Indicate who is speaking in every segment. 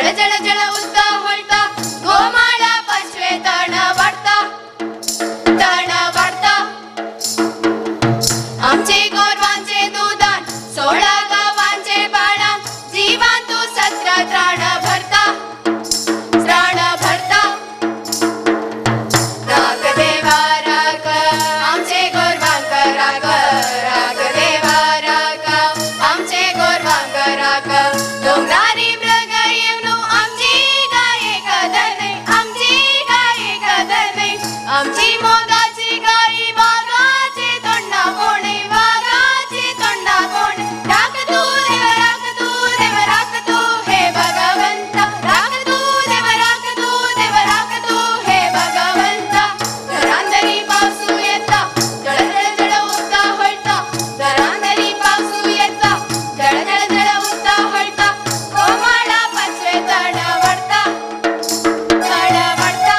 Speaker 1: जळ जळ जळ उदका होळटा, गोमाळा पाचवे तण वाडटा, तण वाडटा. आमचे गोरवांचे दुदान 16 गावांचे बाळां जिवान तू 17 त्राण भरता, त्राण भरता. राख देवा राख आमचे गोरवांक राख, राख देवा राख आमचे गोरवांक राख. डोंगरारी मृग येवन आमची गाये कदरनय, आमची गाये कदरनय. आमची मोगाची गाई वागाचे तोंडा कोणे, वागाचे तोंडा कोणे. राख तू देव, राख तू देव, राख तू हे भगवंता, राख तू देव, राख तू देव, राख तू हे भगवंता. घरांतरी पावसू येता, जळ जळ जळ उदका होळटा, घरांतरी पावसू येता, जळ जळ जळ उदका होळटा, कोमाळा पाचवे तण वाडटा, तण वाडटा.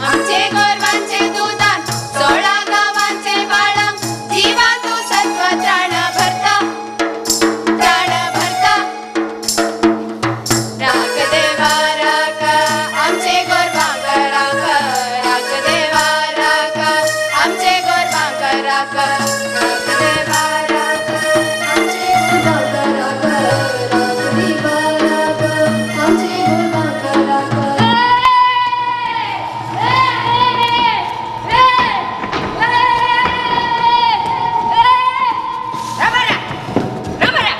Speaker 1: आमचे गोरवांचे दुदान 16 गावांचे बाळां जिवान तू सत्व त्राण भरता, त्राण भरता. राख देवा राख आमचे गोरवांक राख, राख देवा राख आमचे गोरवांक राख, राख देवा राख आमचे गोरवांक राख, राख देवा राख आमचे गोरवांक राख.
Speaker 2: रबरा रबरा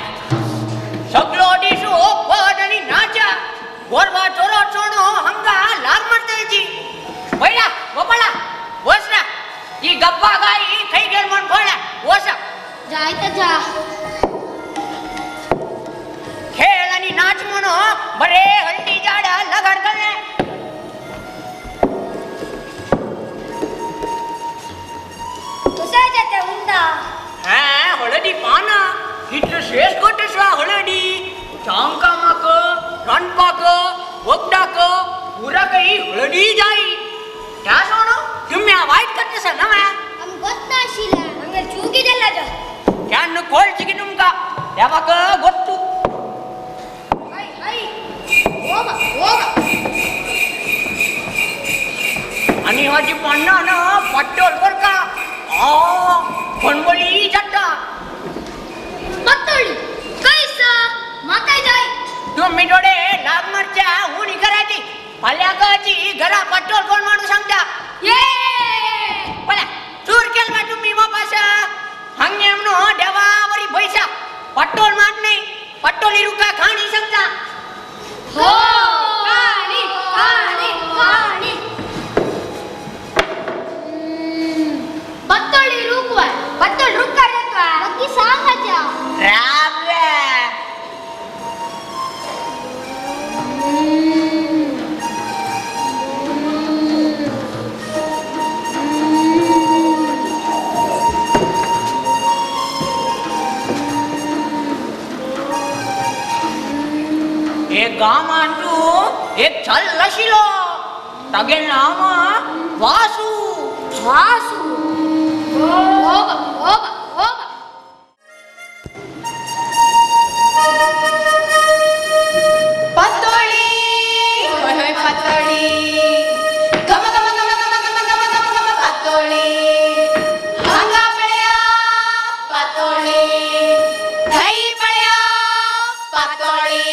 Speaker 2: सगळो दिसू पद आणि नाचा गोरवा चोरो चोणो हंगा लार मारतायची. पयला गोपाळा बस ना, ही गप्पा गाई खै गेल म्हण पळा वस.
Speaker 3: जाय तर जा.
Speaker 2: खेळ आणि नाच म्हणो बरे हळदी झाडा लगाड करणे.
Speaker 3: तुझ्या जाते उंदा.
Speaker 2: हा हळदी पाना इतलं शेष गोटसवा हळदी चांका माक रांदपाक वखदाक उराक ही हळदी जाई. त्या सोणो तुम्ही वाईट करतसा ना म्या.
Speaker 3: आम गोत नाशिला आमगे चुकी जाला जा.
Speaker 2: त्यान कोळची की तुमका देवाक गोत्तू.
Speaker 3: हाय हाय ओबा ओबा.
Speaker 2: आणि हाजी पन्ना ना पट्टोल बर का आ खणबळी जाता.
Speaker 3: पत्तोळी कैसा माकाय जाय.
Speaker 2: तुम्ही जोडे लाभ मारच्या उणी करायची फाल्याकाची घरा पट्टोल कोण माणूस सांगता.
Speaker 3: ये
Speaker 2: पळा चूर केल मा तुम्ही वापासा हांगे म्हणून देवावरी पैसा पट्टोल मार नाही पट्टोली रुका खाणी सांगता.
Speaker 3: हो खाणी खाणी खाणी. पत्तोळी रुकवाय पत्तोळ रुका जातवा बाकी सांगाच्या.
Speaker 2: राब रे. एक गांवांतू एक चल आशिल्लो, तागे नांव वासू.
Speaker 3: वासू ओबा ओबा ओबा.
Speaker 1: पातोळी होय होय पातोळी, गम गम गम गम गम गम गम गम पातोळी, हांगा पळया पातोळी, थंय पळया पातोळी,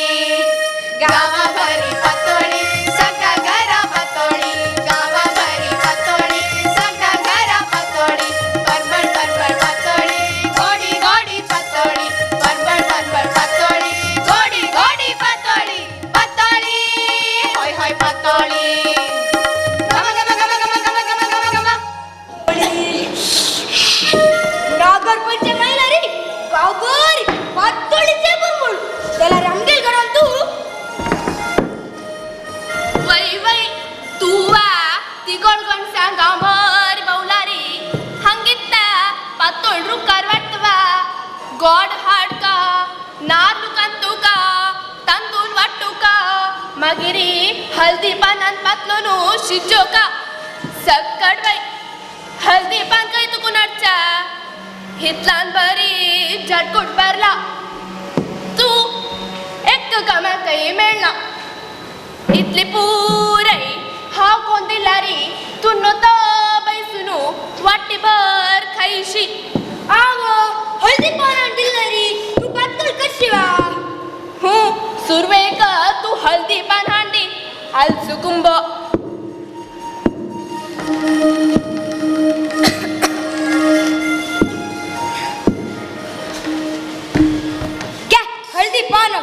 Speaker 1: गावाभरी पातोळी सगळ्या घरा पातोळी, गावाभरी पातोळी सगळ्या घरा पातोळी, परमळ परमळ पातोळी गोडी गोडी पातोळी, परमळ परमळ पातोळी गोडी गोडी पातोळी, पातोळी होय होय पातोळी, गम गम गम गम गम गम गम गम.
Speaker 3: नागरपंचमी रे गावभर पातोळीचे परमळ त्याला रामगेल घरान तू.
Speaker 1: वै वै तुवा ती गोडगोण गांवभर भोवला रे, हांगित्ता पातोळ रुकार वाटवा, गोड हाडका नार दुकान तुका तांदूळ वाटुका, मागीर हळदी पानान पातलो न्हू शिजोका सक्कड बाई. हळदी पान खंय तुका हाडच्या हितलान बरी झटकूट भरला. तू एक कामाक थंय मेळना. इतली पुराय हांव कोण दिलारी तूं नतो बैसून वाटीभर खायशी.
Speaker 3: आवो हळदी पान दिल्लरी तू पातळ कशी वा?
Speaker 1: हूं सुरवेक तूं हळदी पान हांडी आलसू कुंभ.
Speaker 3: घ्या हळदी पान.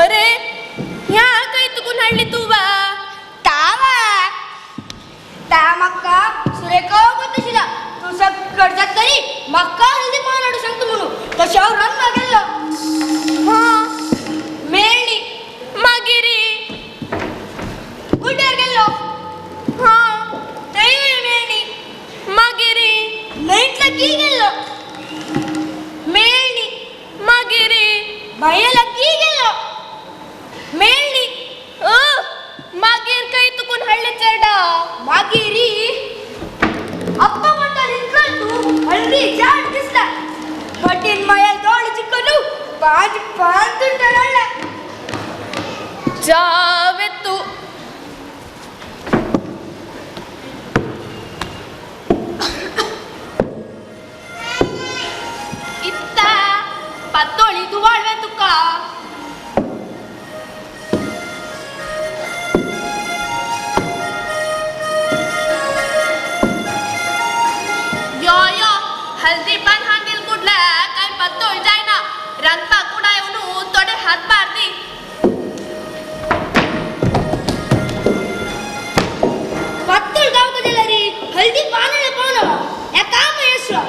Speaker 1: अरे ह्या काय तुकून हाडली तू बा?
Speaker 3: तावा ता माका सुरेखा गोतशिला तू सकट जात तरी माका हळदी पान हाडू सांगतो म्हणून तशें हांव रांदपाक गेल्लो.
Speaker 1: हां
Speaker 3: मेळ्ळी.
Speaker 1: मागीर
Speaker 3: कुड्यार गेल्लो.
Speaker 1: हां
Speaker 3: थंयूय मेळ्ळी.
Speaker 1: मागीर
Speaker 3: न्हंयतल्या की गेल्लो. मेळ्ळी.
Speaker 1: मागीर
Speaker 3: बांये लागीं गेल्लो. मेळ्ळी.
Speaker 1: मागीर काय तुकून हाडले चेडा?
Speaker 3: मागीर अप्पा म्हणटा रिंकल तू हळदी झाड दिसला फटीन माया दोळ चिकनू पांच पान तुंटला.
Speaker 1: जावे तू. इत्ता पातोळी तू वाळवे तुका. यो यो हल्दी पान हांडील कुडल्या काय पातोळ जायना. रांदपाक कुडा येवन थोडे हात भार दी.
Speaker 3: पातळ गावका दिला रे हळदी पानाला पावना या काम यशवा.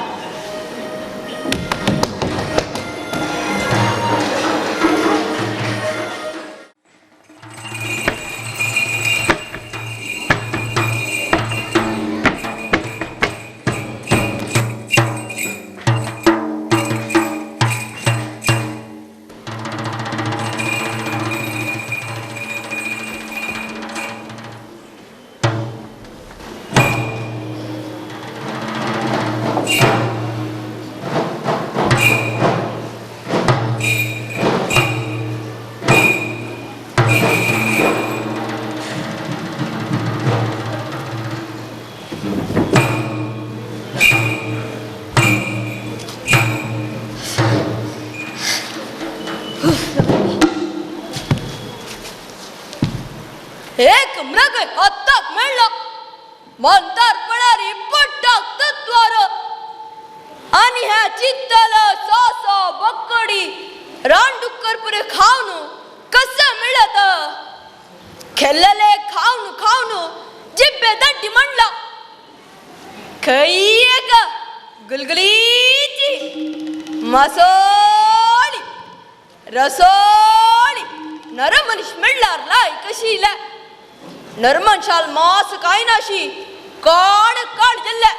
Speaker 4: एक मृग हाताक मेळ्ळो म्हातारपणारी पट्टाक तत्वार आनी ह्या चित्तल सासो बक्कडी रानडुक्कर पुरे खावन कसं मेळत खेल्लले खावन खावन जिब्बे दड्डी म्हणला खंय एक गुलगुलीची मासोळी रसोळी नरमनीश मेळ्ळार लाय कशी नरमनशाल मास काय नाशी काण काण जल्ले.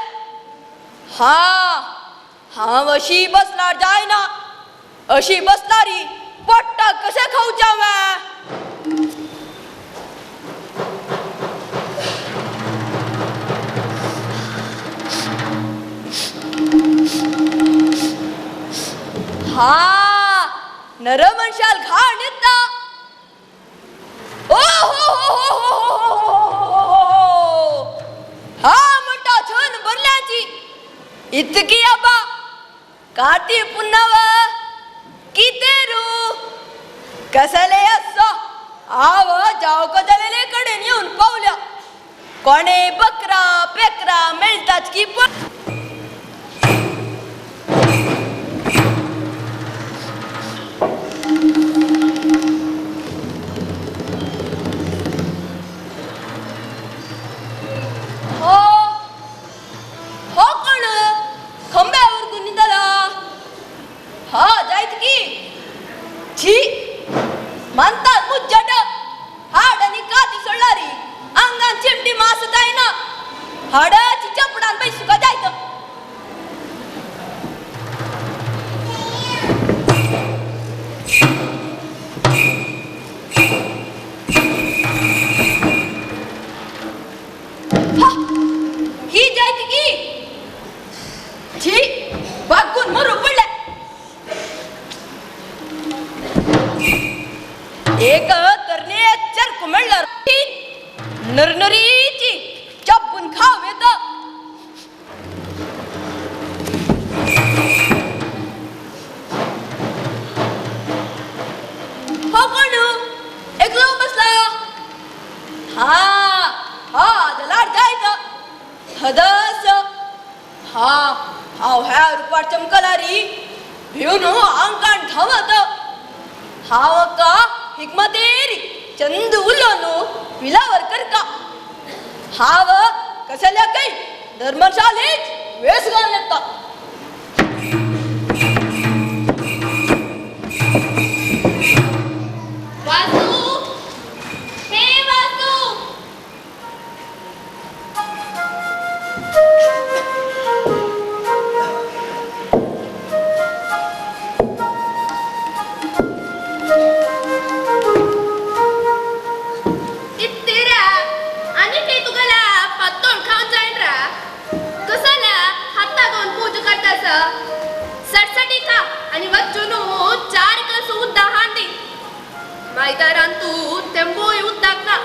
Speaker 4: हा हांव अशी बसलार जायना अशी बसलारी पोट्टा कशें खावचें हांवें? हा नरमनशाल घाण येता. ओ हो हो हो हो हो हो हो. हा म्हणटा छन भरल्याची इतकी आबा काती पुन्नव कितें रू कसले असो आव जावको जालेले कडेन येवन पावल्या कोणे बकरा पेकरा मेळटाच की पण हो हो कोण खंब्यावर गुन्हिदाला हा जायत की छी मानतात मुज्जट हाड आणि काती सोडलारी अंगान चिमटी मास जायना हाडाची चपडान बाई सुका जायत. हा ही जायत की छी बागून मरू पडले. एक तरणे चरक मेळ्ळार नरनरीची चप्पून खाव येता. हो कोण एकलो बसला? हा हा जलार जायत हदस. हा हाव ह्या रुपार चमकलारी भिवन आंकान धांवत. हाव का हिकमतेरी चंद उलोनु विलावर करका. हाव कसल्या काही धर्मशालेच वेस घालून येता.
Speaker 1: वासू, हे वासू. इत्तेरा आणि ते तुगला पातोळ खाऊन जाईन रा. कसाला हाता दोन पूज करतास? सटसटी खा आणि वच्चून 4 कस उद्दा हांदी मायदारान तू तेंबोय उद्दाक ना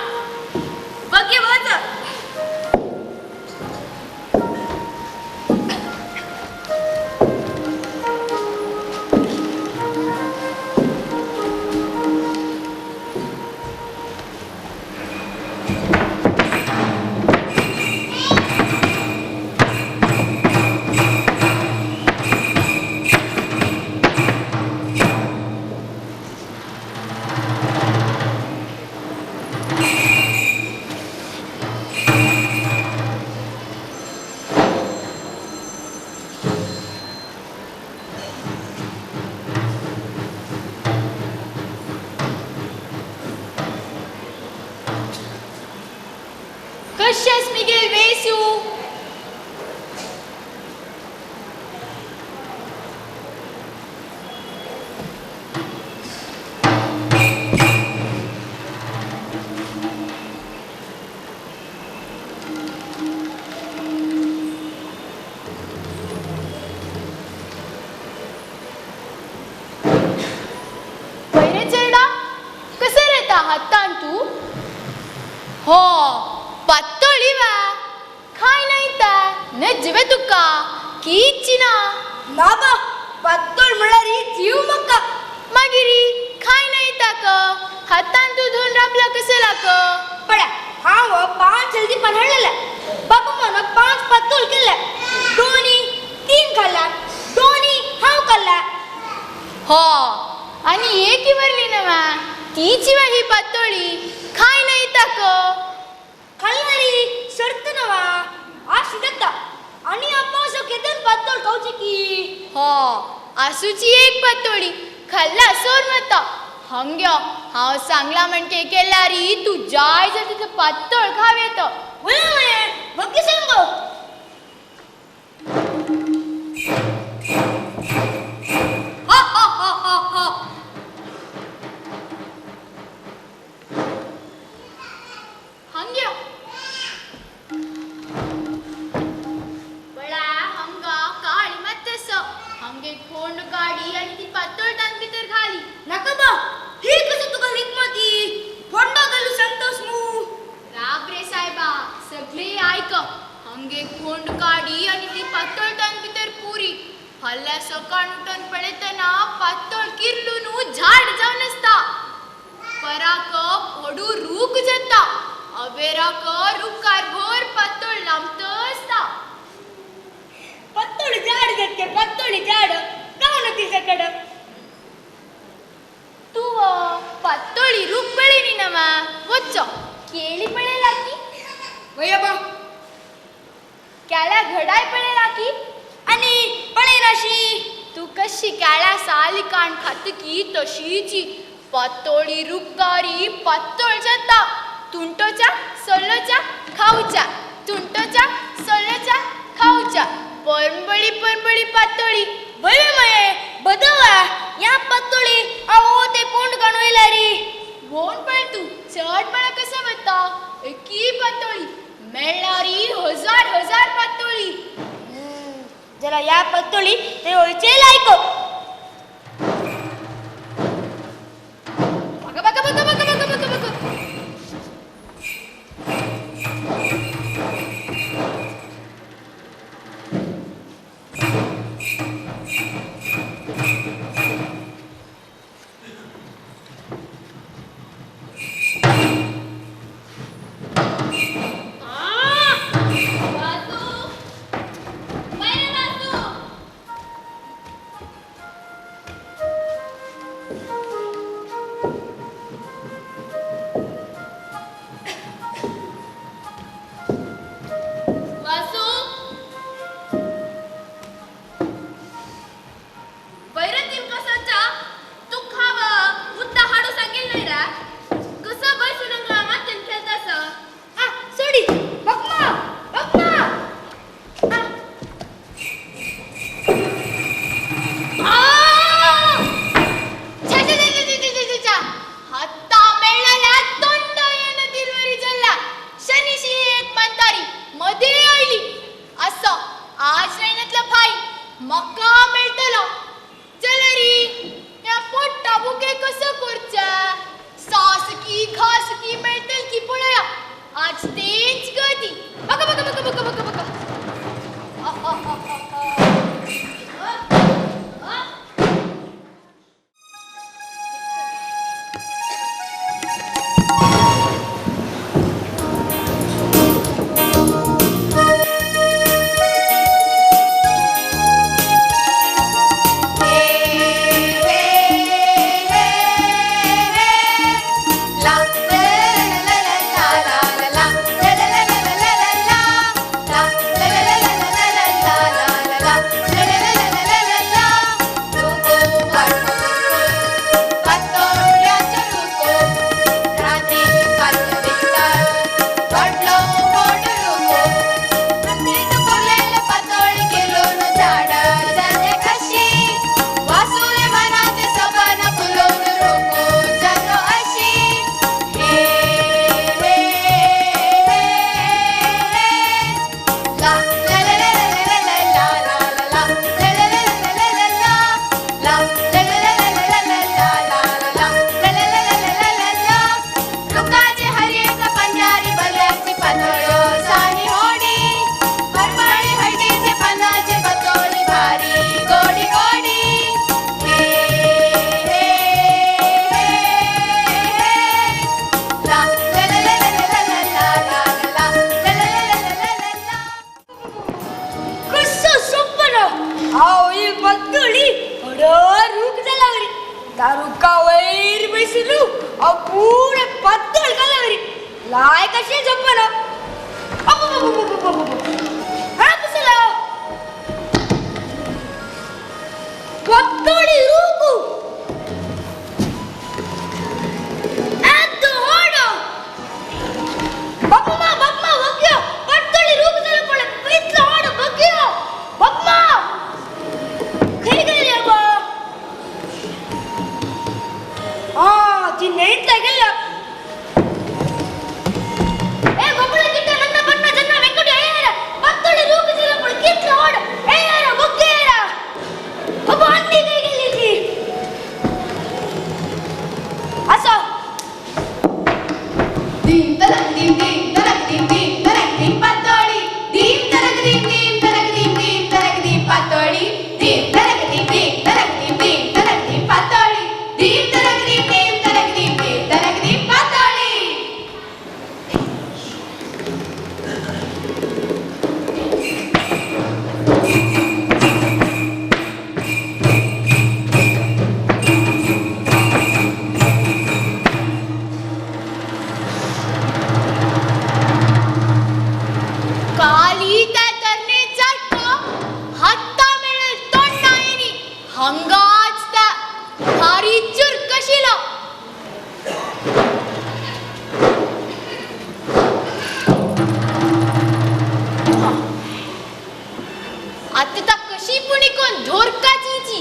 Speaker 1: बघे वच.
Speaker 3: कशेंच मिगेल वेसू. पयरे चेरडा कसं रेता हातान तू? हो पातोळी वा खाय नाही ता नजवे तुका कीची ना.
Speaker 5: बाबा पातोळ म्हळ्यार ही जीव म्हाका.
Speaker 3: मागीर खाय नाही ताक हातान तू धुवन राबला कसं लाक?
Speaker 5: पळय हांव 5 हल्दी पान हाडलेले बाबा मन 5 पातोळ केले, दोनी 3 खाल्ला, दोनी हांव खाल्ला.
Speaker 3: हो आणि एक वरली ना वा तीची वा ही पातोळी खाय नाही ताक.
Speaker 5: खाल्णारी सर्त नवा आशी जाता आणि आपावसो केदन पातोळ खावची की.
Speaker 3: हो आसूची एक पातोळी खाल्ला सोर मता हंग्यो हांव सांगला म्हणके केल्यारी तू जाय जर तिथं पातोळ खाव येतो.
Speaker 5: वय वग्गी सांगो.
Speaker 3: हा हा हा हा हा. हंग्यो बळा हंगा काळी मत्तस हंगे फोंड काडी आणि ती पातळ तान भितर घाली.
Speaker 5: नाका बा ही कसं तुका हिकमती फोंडा घालू सांगतोस मू?
Speaker 3: राब रे साहेबा सगळे ऐक. हंगे फोंड काडी आणि ती पातळ तान भितर पुरी. फाल्यां सकाळ उठून पळयतना पातळ किर्लून झाड जावन आसता. पराक पडू रूख जाता. अवेराक रुखार भर पातळ लांबत आसता.
Speaker 5: पातोळी झाड जातके पातोळी झाड गावन तिच्याकडं.
Speaker 3: तू पातोळी रूख पळयनी ना मा वच्चो केळी पळयला की?
Speaker 5: वय बा.
Speaker 3: केळ्या घडाय पळयला की?
Speaker 5: आणि पळयनाशी.
Speaker 3: तू कशी केळ्या साली काण खात की तशीची पातोळी रुखारी पातळ जाता. तुंटोच्या सोल्लोच्या खावच्या, तुंटोच्या सोल्लोच्या खावच्या, परंबळी परंबळी पातोळी.
Speaker 5: वय मये बदवा या पातोळी आवो ते पोंड काणू री.
Speaker 3: वोन पळ तू चड पळ कसं वता एकी पातोळी मेळणारी हजार हजार पातोळी.
Speaker 5: जरा या पातोळी ते वळचे लायको.
Speaker 3: बघा बघा बघा.
Speaker 5: लायक अशी झोपलो. हा कसला पत्तोळी रूकू बापमा बापमा बघ्यो पत्तोळी रूक झालं पडे इतलं हाड बघ्यो बापमा खरी गेली अबा. आ ती नेत गेलं. ए गोकुळ किट्ट ನನ್ನ ಬಣ್ಣ ಜನ ವೆಂಕಟ ಏರ ಪತ್ತೊಳಿ ರೂಕ್ झालं पडे कितलं हाड ಏರ ಬಗ್ಗೇರ ಅಬ್ಬ ಅಂದಿ ಕೈ गेली ती असं
Speaker 1: दीम तनक दीम दीम तनक दीम दीम तनक दीम पातोळी दीम तनक दीम दीम तनक दीम दीम तनक दीम पातोळी दीम तनक दीम दीम तनक दीम दीम तनक दीम पातोळी दीम तनक दीम दीम तनक दीम दीम तनक दीम पातोळी.
Speaker 3: काली त्या तरणे चटको हाता मेळेल तोंड येनी हंगाच त्या भारी चुरक कशिलो. आता ता कशी पुणी कोण धोरकाचीची.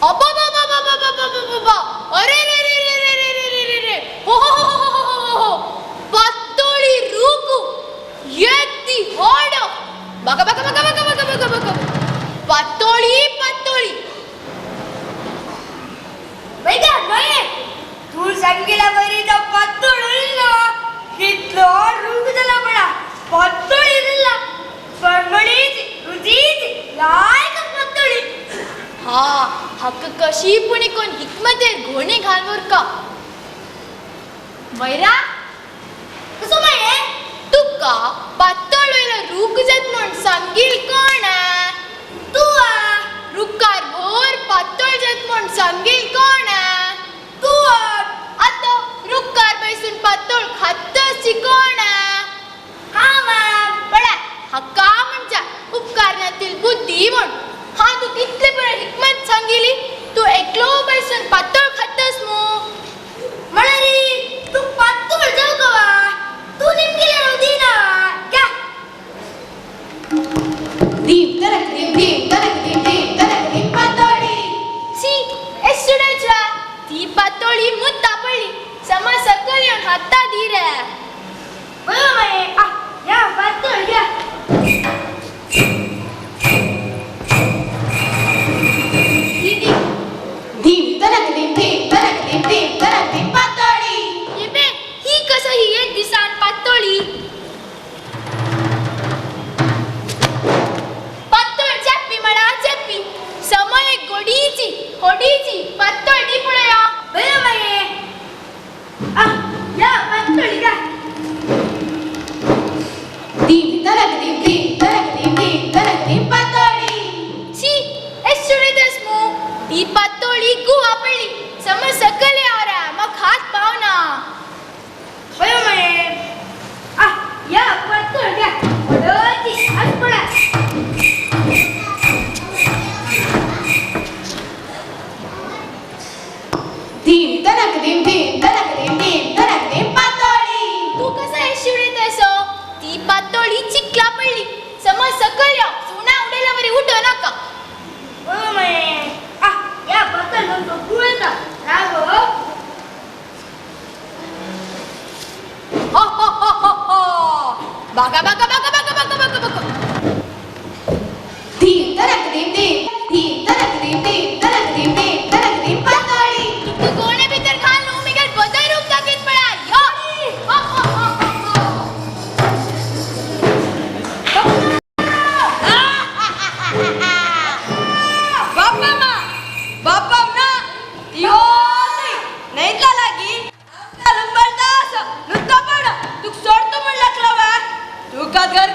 Speaker 3: अबा अरे रे रे रे रे रे रे रे रे रे हो हो हो हो हो हो हो पातोळी रूकू येती होड बघा बघा बघा बघा बघा बघा बघा पातोळी पातोळी.
Speaker 5: बैगा नाही तू सांगितला बरी तर पत्तोळ होईल कितलो रूक झाला पडा पत्तोळी दिला परमळीच रुचीच लायक पत्तोळी.
Speaker 3: हा हक्क कशी पुणी कोण हिकमतेर घोणी घालवर का वैरा
Speaker 5: कसं माये
Speaker 3: तुका पातळ वेलो रूक जात म्हण सांगील कोण आ?
Speaker 5: तू आ
Speaker 3: रुकार भोर पातळ जात म्हण सांगील कोण आ?
Speaker 5: तू आ
Speaker 3: आता रुकार बैसून पातळ खातसी कोण आ?
Speaker 5: हा मा
Speaker 3: बळा हक्का म्हणच्या उपकारणातील बुद्धी म्हण. हा तू कितले बरं हिकमत सांगिली तू एकलो बैसून पातळ खातस मू.
Speaker 5: म्हणाली तू पातळ जाऊ कवा तू निमगिले नव्हती ना क्या.
Speaker 1: दीम तनक दीम दीम तनक दीम दीम तनक दीम पातोळी.
Speaker 3: सी एसुडाच्या ती पातोळी मुत्ता पडली समा सकल येऊन हाता दी रे.
Speaker 5: बरोबर माये आ या पातळ या.
Speaker 3: दीदी
Speaker 1: दीम तनक दीम दीम तनक दीम दीम तनक दीम पातोळी.
Speaker 3: येबे ही कसं ही एक दिसान पातोळी पातळ चेप्पी म्हणा चेप्पी समय गोडीची होडीची पातळ दी पळया.
Speaker 5: बरोबर माये आ या पातळ या.
Speaker 1: दीम तनक दीम दीम तनक दीम दीम तनक दीम पातोळी.
Speaker 3: शी एसुडे मू ती पातोळी गुवा पडली सम सकल यावरा मग हात पावना.
Speaker 5: बरोबर माये आ या पातळ या होडीची आज पडा.
Speaker 1: दीम तनक दीम दीम तनक दीम दीम तनक दीम पातोळी.
Speaker 3: तू कसं एशिवडे तसो ती पातोळी चिकला पडली सम सकल या सुना उडेला वरी उठ नका.
Speaker 5: बरोबर माये आ या पातळ म्हणतो गुळता राग
Speaker 3: हो हो हो हो हो बघा बघा बघा बघा बघा बघा बघा.
Speaker 1: दीम तनक दीम दीम दीम तनक दीम दीम तनक दीम दीम तनक दीम पातोळी.
Speaker 3: तू गोणे भितर घालून मिगेल बदल रूप दाखीत पडा यो हो हो हो हो हो.
Speaker 4: बापमा बापम ना ती नैतला लागी लुंबडता असं नुसतं पड तुक सोडतो म्हण लागला वा तुका घरी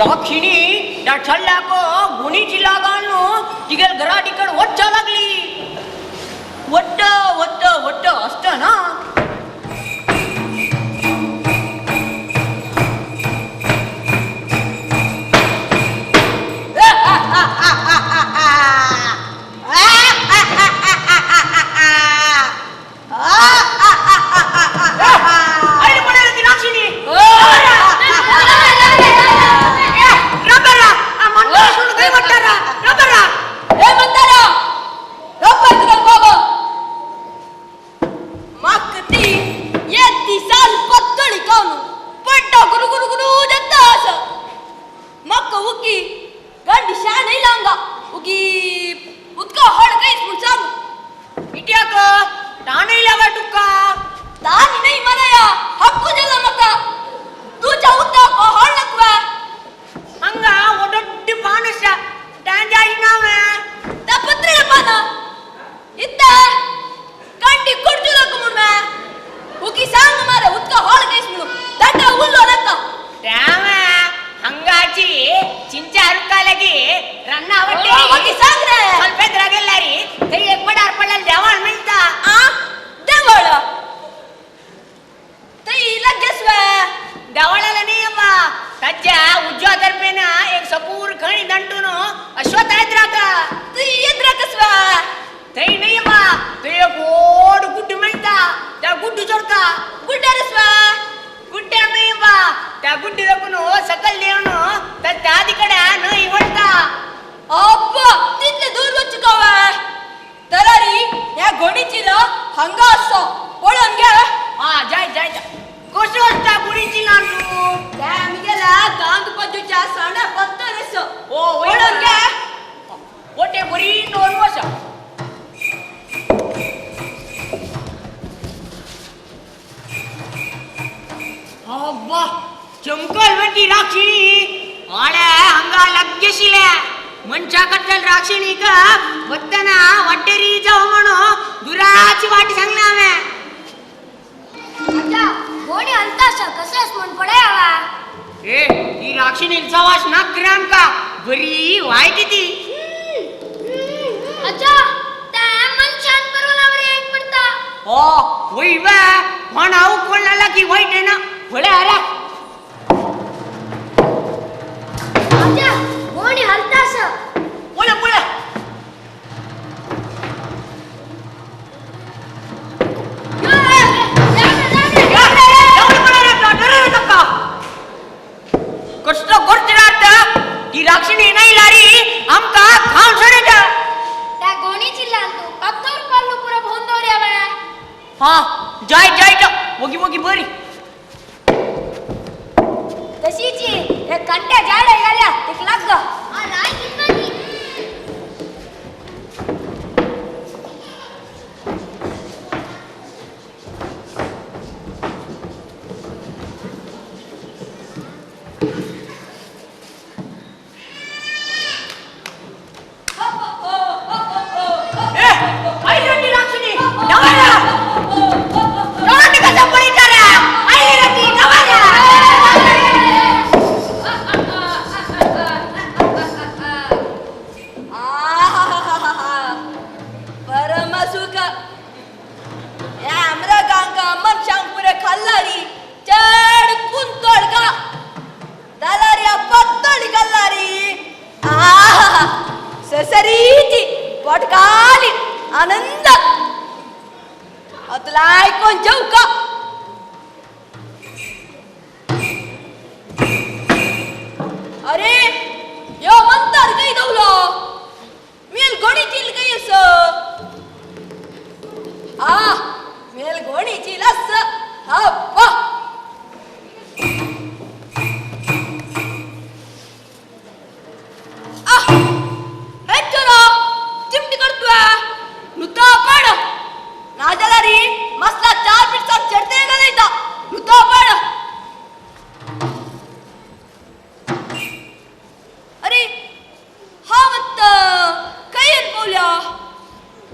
Speaker 2: राक्षिणी त्या छल्ल्याक गुणीची लागान तिगेल घरा तिकड वच्चा लागली. वट्ट वट्ट वट्ट असताना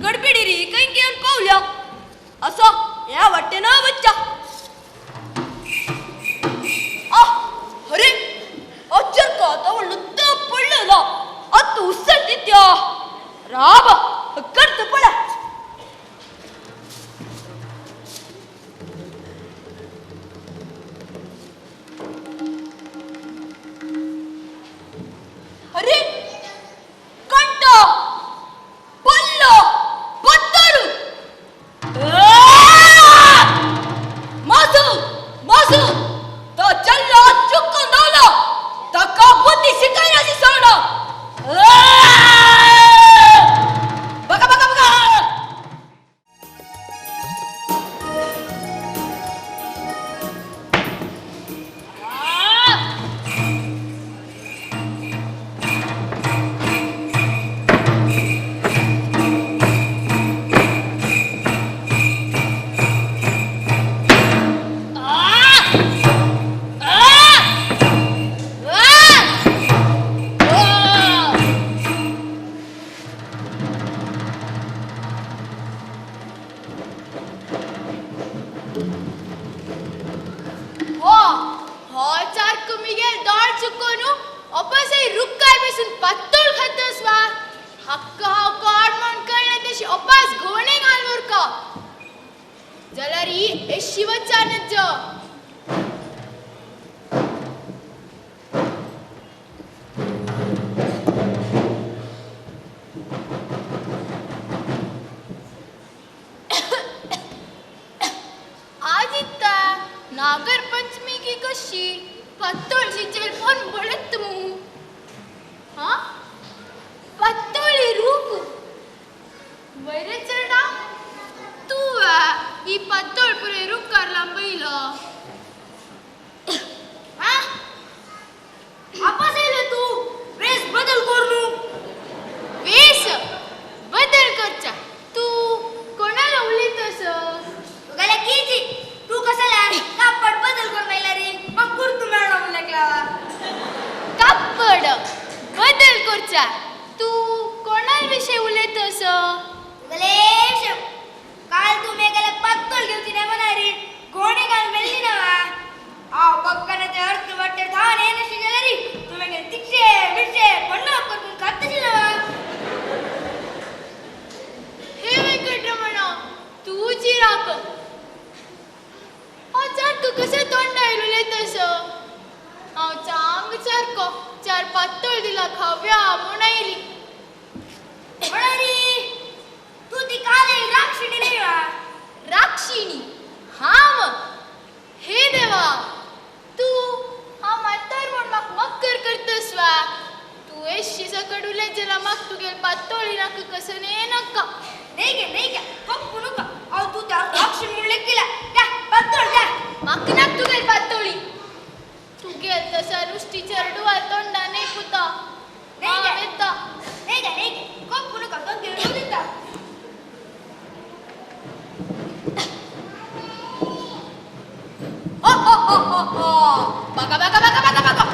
Speaker 4: गडबिडी री कंय घेवन पावल्या असो ह्या वाटेन वच्चा.
Speaker 3: अपासय रुक्कार बसून पातळ खातस वा. हक्क हांव कोण म्हण कळना तशी अपास घोणे घाल वरका. जाल्यार ही एशी वच्चा नज्ज. आज इत्ता नागर पंचमी की कशी पातळ शिचेल फोन बोलत मू. हा पातळी रूप वैरे चरडा तू ही पातळ पुरे रुकार लांबयलो.
Speaker 5: हा आपस येयले तू वेस बदल करून.
Speaker 3: वेस बदल करचा तू कोणाला उलयतस?
Speaker 5: तुला किती तू कशाला कापड बदल करून आयला रे, मग कुर्तू मेळना म्हणल्याक.
Speaker 3: कापड बदल करचा तू कोणा विषय उलयतस?
Speaker 5: तुगले काल तू मेघाला पातळ घेवची नाही म्हणा रे, गोणे घाल मेल्ली ना वा. आव बक्काने ते अर्थ वाटते धान हे नशी गेले रे, तू मेघाला तिक्षे मिरचे पन्ना करून खातशी ना वा.
Speaker 3: हे वेंकटरमण तू चिराक हांव सारको कशें तोंड आयलो उलयतस? हांव चांग सारको चार पातळ दिला खाव्या म्हूण आयली.
Speaker 5: म्हणा रे तू ती काल राक्षिणी नाही वा.
Speaker 3: राक्षिणी हांव? हे देवा तू हांव म्हातार म्हूण म्हाका मक्कर करतस वा. तूं एशी सकट उलयत जाल्यार म्हाका तुगेल पातोळी नाका कसं नाका.
Speaker 5: नाही गे नाही गे कप्पू नका. अहो तू त्या राक्षिणी म्हणले केला त्या पातळ द्या.
Speaker 3: म्हाका नाका तुगेल पातोळी. तुगेल तसा नुस्ती चेरडुवा तोंडा न्ही पुता.
Speaker 5: नाही गे.
Speaker 3: हांव येता.
Speaker 5: नाही गे नाही गे कप्पू नका, तो घेऊन दिता.
Speaker 4: हो हो हो हो हो बघा बघा बघा बघा बघा.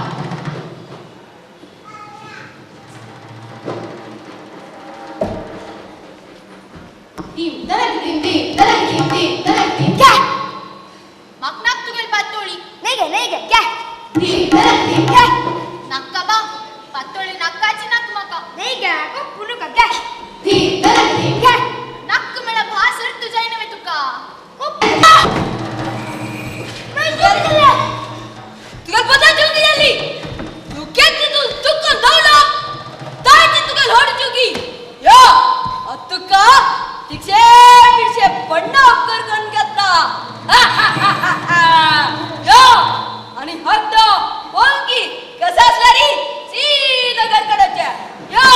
Speaker 1: टीम तलक टीम टीम तलक टीम टीम तलक टीम
Speaker 5: घ्या.
Speaker 3: म्हाका नाका तुगेल पातोळी.
Speaker 5: नाही गे नाही गे घ्या.
Speaker 1: टीम तलक टीम
Speaker 5: घ्या.
Speaker 3: नाका बा पातोळी नाकाची नाक म्हाका.
Speaker 5: नाही गे कप्पू नका घ्या.
Speaker 1: टीम तलक टीम
Speaker 5: घ्या.
Speaker 3: नाक म्हळ्यार भास अर्थ जायना वे तुका.
Speaker 4: तुका पता चुकी जाली तू केची तू चुकून धावला ताची तुका होड चुकी यो तुका तिक्षे मिरचे पन्ना उपकर करून घेतला. यो आणि हट्ट बोलकी कसा असला रे सीधा घरकडाच्या यो.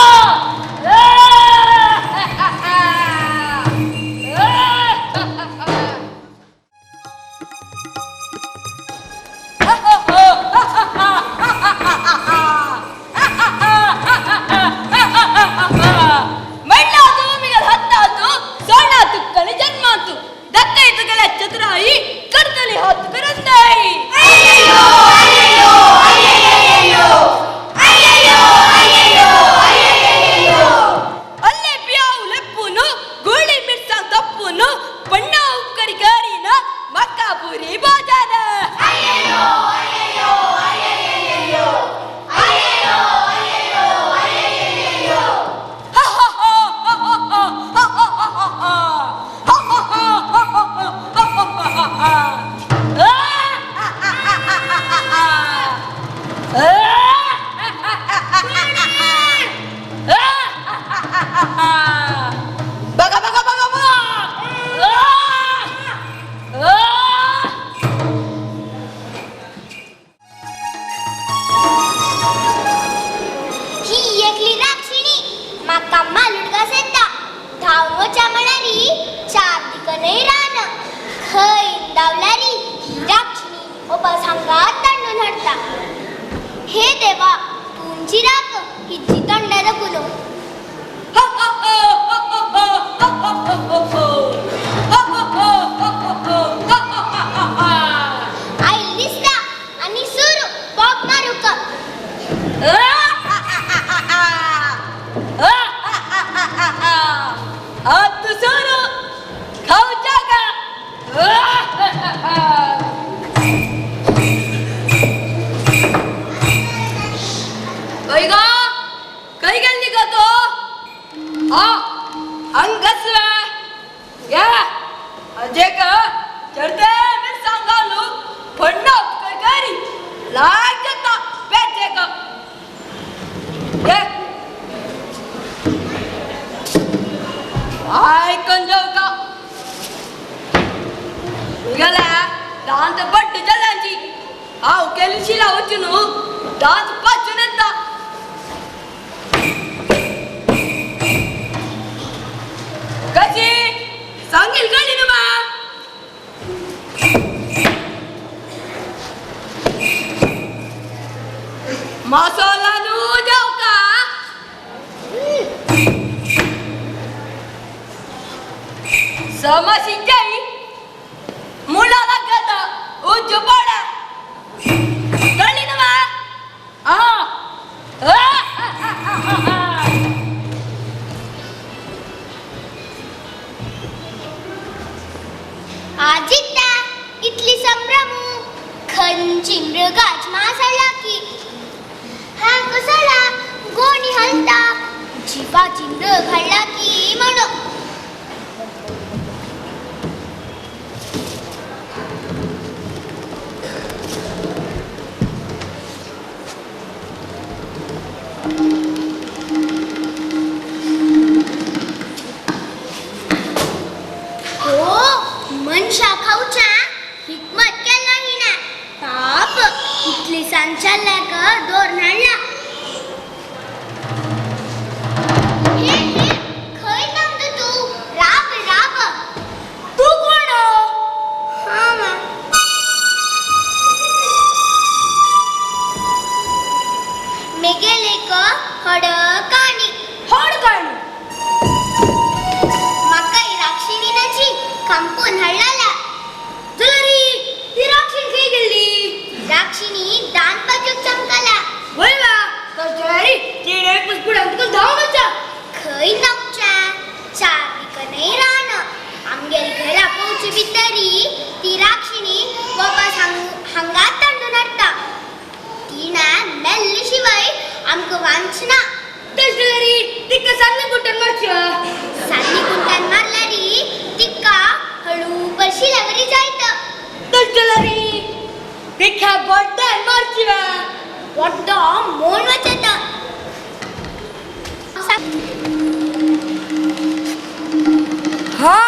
Speaker 4: बघा बघा बघा बघा.
Speaker 5: ही एकली राक्षिणी म्हाका मालुडगा सेता धांवन वच्या म्हळ्यारी चार दिकनय रान खंय धांवल्यारी ही राक्षिणी ओपास हांगा तांडून हाडटा. हे देवा तुमची राख हिची तोंडा दाखून. आयली दिसता आनी सुरू बोब मारूंक.
Speaker 4: आत सुरू खाऊच्या का. खंय गो, खंय गेल्ली गो तूं? हा हांगाच गे अजेक चडते मिरसांग घालून फण्ण करी लायक जाता पेजेक. घे आयकून जेवका गेल्या दांत बड्ड जाल्यांची हांव केली शिला वचून दांत पाचून येता. कशी सांगील कळी न्हू मा? मसाला न्हू जेवका. समशिंचाई मुळा लागत उज्ज पड कळ्ळी न्हू मा? आं.
Speaker 5: आजित्ता इतली संभ्रमू खंची मृगाच मास हाडला की हा कसला गोणी हलता जिवाची मृग हाडला की म्हणून. हो मनशा खावच्या हिकमत केला हिणा पाप इतली सांचाल्याक दोर हाडला. हे हे खंय थांबता तूं? राब राब.
Speaker 4: तूं कोण?
Speaker 5: हा मा. मेगेलेक हड काणी.
Speaker 4: हड काणी?
Speaker 5: म्हाका ही राक्षिणी नाची कांपून हाडलाल्या.
Speaker 4: जाल्यार ती राक्षीण खंय गेल्ली?
Speaker 5: राक्षिणी दांत पाजूक चमकल्या.
Speaker 4: वय वा कशें तिणें पुसपुडान तुका धांवन वचा.
Speaker 5: खंय धांवच्या चार दिकनय रान आमगेर घरा पोवचे भितरी ती राक्षिणी वापस हांगात तांडून हाडटा. तिणें मेल्ले शिवाय आमकां वांचना.
Speaker 4: तशें जाल्यार तिका सान्नी कुट्टान मारच्या.
Speaker 5: सान्नी कुंटान मारल्यार तिका हळू बशिल्ल्यावरी जायत.
Speaker 4: तशें जाल्यार तिका बड्ड्यान मारची वा.
Speaker 5: वड्डो मोन वचत.
Speaker 4: हा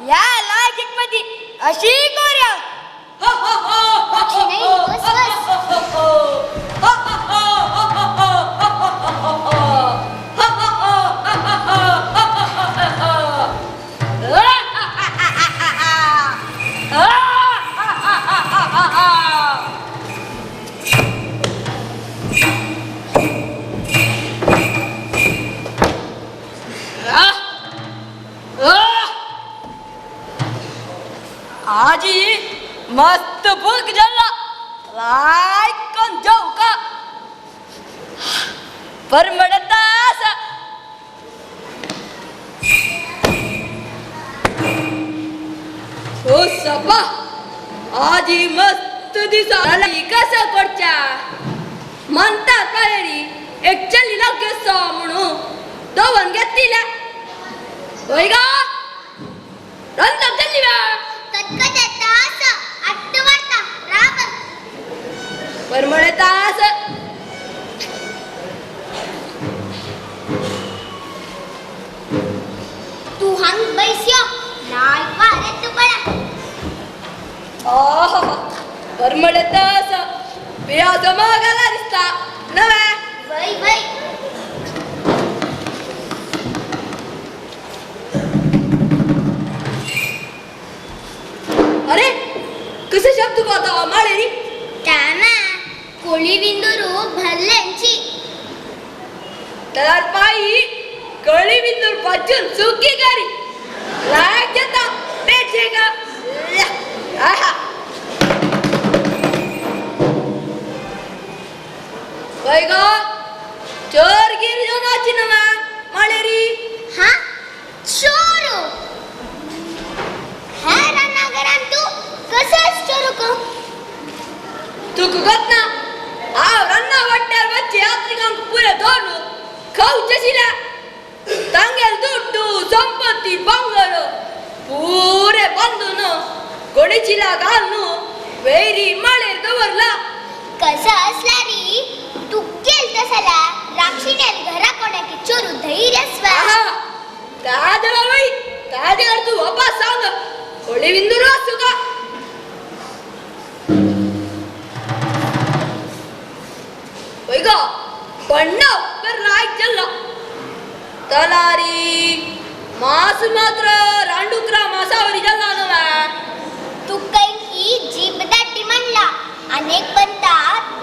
Speaker 4: या लायक हिकमती अशी कोऱ्या.
Speaker 5: नाही, बस बस.
Speaker 4: आजी मस्त भूक जल्ला लायकन जेवका परमडता आसा. ओ सपा आजी मस्त दिसा कसं करच्या म्हणतात पायरी एक चली लागेस म्हणून दोवन घेतली होय गा रंजक चल्ली बा.
Speaker 5: कटकट येता आसा आट्ट वाडटा राब.
Speaker 4: परमळता आसा.
Speaker 5: तूं हांग बैस यो लायक वार येता पळा.
Speaker 4: आहा परमळता आसा पियाचो मोगाला दिसता नव्या.
Speaker 5: वय वय.
Speaker 4: अरे कसे शब्द तुका माळेरी?
Speaker 5: तामा कोळी विंदुरू भरल्यांची.
Speaker 4: तलार पायी कळी बिंदूर पाचून सुकी करी लायक जाता पेचेगा. आहा वय गो चोर गिर जो नाची नमा माळेरी.
Speaker 5: हा चोर ह्या रानाघरान तूं कसंच चोरूक?
Speaker 4: तुका गोत ना हांव रन्ना वाट्यार वच्चे यात्रिक तूं अब्बा सांग होळी विंदुरो सुका ಒಯ್ಗ ಬಣ್ಣ ರಾಯ್ ಜಲ್ಲ ತಲಾರಿ ಮಾಸು ಮಾತ್ರ ರಾಂಡುಕ್ರ ಮಾಸಾವರಿ ಜಲ್ಲ ಅನ್ನವ
Speaker 5: तुका ही जीभ दाटी म्हणला अनेक बनता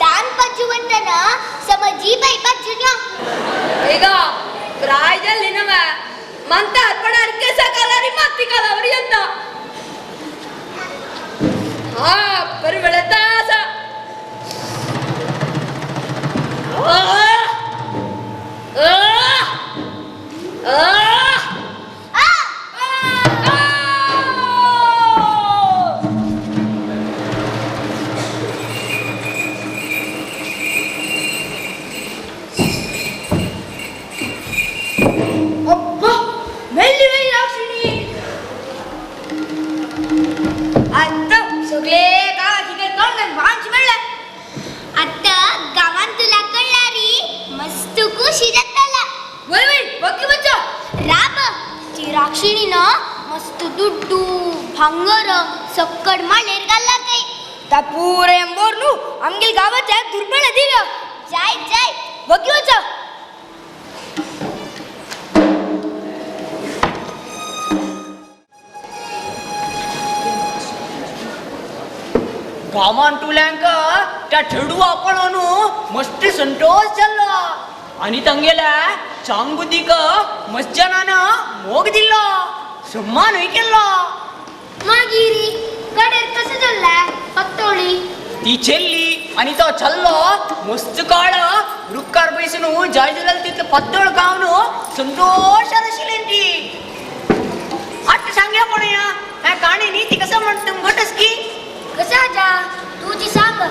Speaker 5: दान पजुवंतन समजी बाई बाजून्या
Speaker 4: ಈಗ ರಾಯ್ ಜಲ್ಲಿನವ ಮಂತ ಅರ್ಪಣ ಅರ್ಕೆಸ ಕಲಾರಿ ಮತ್ತಿ ಕಲಾವರಿ ಅಂತ ಹಾ ಪರಿಮಳತಾಸ ಆ ಆ ಆ
Speaker 5: ಆ
Speaker 4: ಅಬ್ಬಾ ಮೆಲ್ಲಿ ಮೆಲ್ಲಿ ರಾಕ್ಷಿಣಿ
Speaker 6: आत्ता सगळे गावात तोंड वांच मेळ्ळें.
Speaker 5: आता गावान तुला कळला री मस्त खुशी जाताला.
Speaker 4: वय वय बघ बच्चा.
Speaker 5: राब ती राक्षिणीनं मस्त दुड्डू भांगर सक्कड माळेर घालला काही.
Speaker 6: ता पुरे अंबोर न्हू आमगेल गावाच्या दुर्बळ दिव्या.
Speaker 5: जाय जाय.
Speaker 6: बघ बच्चा.
Speaker 2: गावान तुल्यांक त्या चेडवा पळोवन मस्त संतोष जाल्लो आनी तांगेल्या चांगबुद्दीक मज्जनान मोग दिल्लो, सन्मानूय केल्लो.
Speaker 3: मागीर गडेर कसं चल्लाय पत्तोळी?
Speaker 2: ती चेल्ली आनी तो चल्लो मस्त काळ रुक्कार बैसून जाय जाल्यार तितलो पत्तळ गावन संतोशान आशिल्ली ती. आतां सांगया पळया ह्या काणी न्ही ती कसं म्हणटा तुमकां की.
Speaker 5: कसा जा तुझी सांग.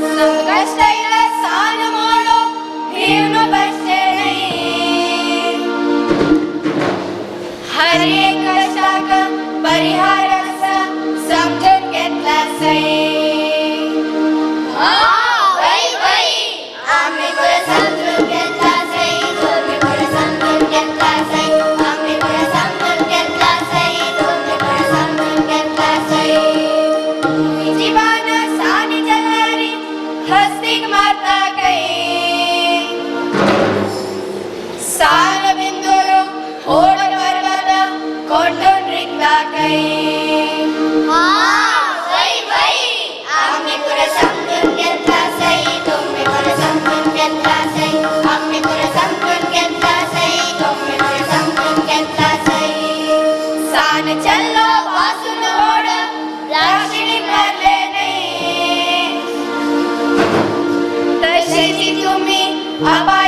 Speaker 1: संकश्ट सान मोडो भीम बसचे नाही. हर एक कष्टाक परिहार आसा समजून घेतला सई.
Speaker 5: वै वै आम्ही पुढे समजून घेतला सई, तुम्ही पुढे समजून घेतला सई, आम्ही पुढे समजून घेतला सई, तुम्ही पुढे समजून घेतला सई.
Speaker 1: जीवन सानी जलारी हस्तिक मारता गई. सार बिंदुरु होड पर्वत कोंडून रिकता गई.
Speaker 5: हा वै वै आम्ही पुढे समजून घेतला सई, तुम्ही पुढे समजून घेतला सई, आम्ही पुढे समजून घेतला सई, तुम्ही पुढे समजून घेतला सई.
Speaker 1: सान चल्लो वासून होड राक्षिणी मरले नाही. तशीची तुम्ही अपाय